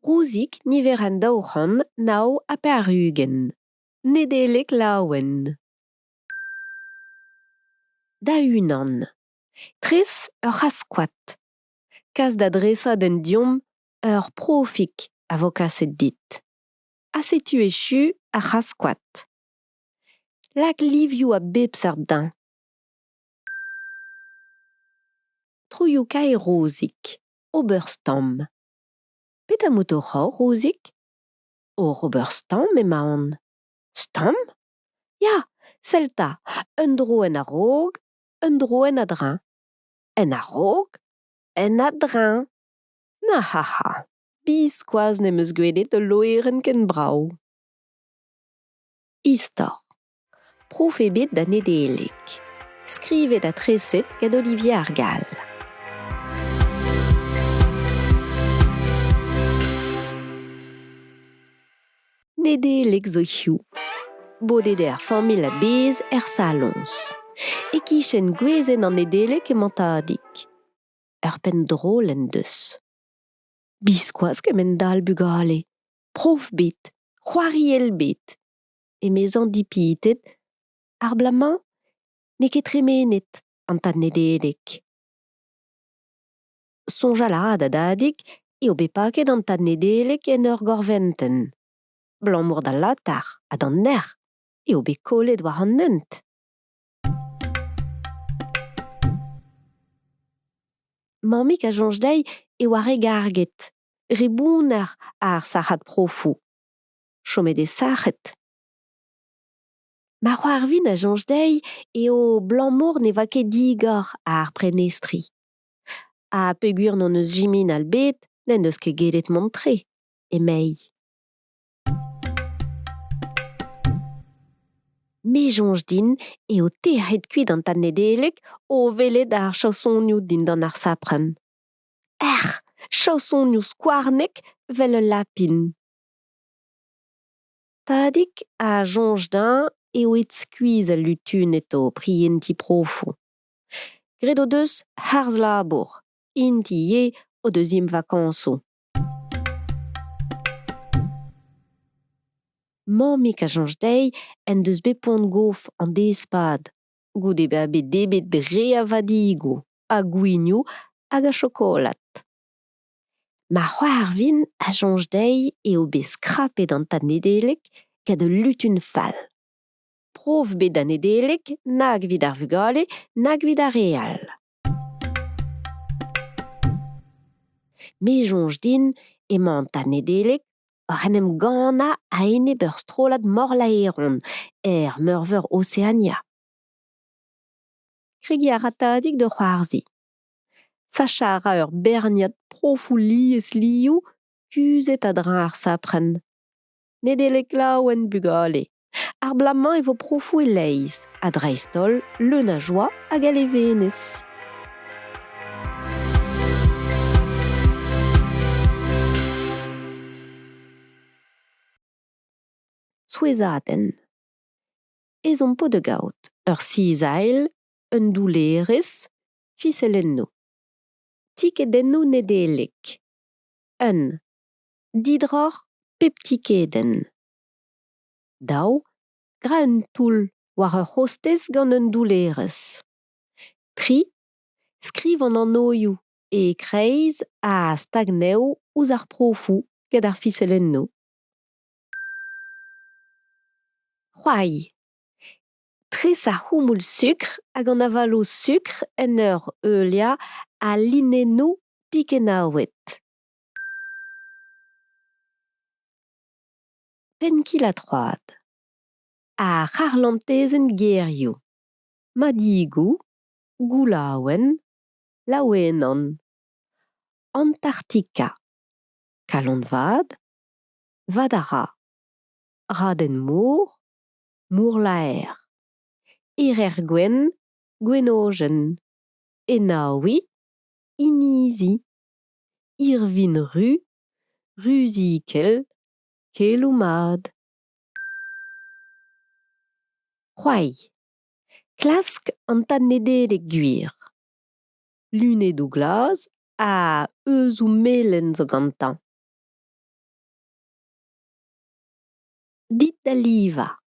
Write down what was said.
Rouzig niverenn 289. Nedeleg laouen. Da-unan. Tres ur c'hazh-koad. Kas da dresadenn deomp ur profig a vo kaset dit. Ha setu echu ar c'hazh-koad. Lak livioù a bep seurt dezhañ. Troioù-kaer Rouzig. Ober stamm. Petra 'maout o c'hor, Rouzig ? Oc'h ober stamm emaon. Stamm ? Ya, sell 'ta, un dro en a-raok, un dro en a-dreñv. En a-raok, en a-dreñv. Ahaha, biskoazh n'em eus gwelet ul loerenn ken brav. Istor. Prof ebet da Nedeleg. Skrivet ha treset gant Olivier Ar Gall. Nedeleg zo hiziv. Bodet eo ar familh a-bezh er saloñs. E-kichen gwezenn an Nedeleg emañ Tadig. Ur penn drol en deus. Biskoazh kemend-all bugale. Prof bet, c'hoariell bet. Emezañ dipitet, ar bloaz-mañ n'eo ket tremenet an tad Nedeleg. Soñjal a ra da dadig eo bet paket an tad Nedeleg en ur gorventenn. Abalamour d'al latar ha d'an erc'h eo bet kollet war an hent. Mammig a soñj dezhi e oa re garget, re bounner ar sac'had profoù. Chomet eo sac'het. Ma c'hoarvin a soñj dezhi eo abalamour ne oa ket digor ar prenestri. Ha peogwir n'hon eus jiminal bet n'en deus ket gellet mont tre, emei. Me soñj din eo tec'het kuit an tad Nedeleg o welet ar chaosonioù dindan ar saprenn. Ec'h, chaosonioù skouarnek 'vel ul lapin. Tadig a soñj dezhañ eo aet skuizh al lutuned o prientiñ profoù. Graet o deus harz-labour, int ivez o deus int vakañsoù. Mammig a soñj dezhi en deus bet poan-gof an deiz-pad goude bezañ bet debret re a vadigoù, a gwinioù hag a chokolad. Ma c'hoar vin a soñj dezhi eo bet skrapet an tad Nedeleg gant ul lutun fall. Prof bet da Nedeleg nag evit ar vugale nag evit ar re all. Me soñj din emañ an tad Nedeleg oc'h en em gannañ a-enep ur strollad morlaeron er meurvor Oseania. Kregiñ a ra Tadig da c'hoarzhin. Sachañ a ra ur berniad profoù liesliv kuzhet a-dreñv ar saprenn. Nedeleg laouen bugale. Ar bloaz-mañ e vo profoù e-leizh ha dreist-holl leun a joa hag a levenez. Souezhadenn. Ezhomm 'po da gaout ur sizailh, un doullerez, fiselennoù. Tikedennoù Nedeleg. Un. Didroc'h pep tikedenn. Dav, gra un toull war ur c'hostez gant un doullerez. Tri, skriv an anvioù e-kreiz ha stag anezho ouzh ar profoù gant ar fiselennoù. C'hoari. Tres ar c'houmoul sukr hag an avaloù sukr en ur heuliañ al linennoù pikennaouet. Penn-kil-ha-troad. Ar c'harlantezenn gerioù. Madigoù, goulaouenn, laouenan. Antarktika. Kalon vat, vat a ra. Radenn-mor, morlaer. Erer gwenn, gwenojenn. Enaouiñ, inizi. Irvin ru, ruzikell, Keloù mat. C'hoari. Klask an tad Nedeleg gwir. Lunedoù glas ha heuzoù melen zo gantañ. Dit da livañ.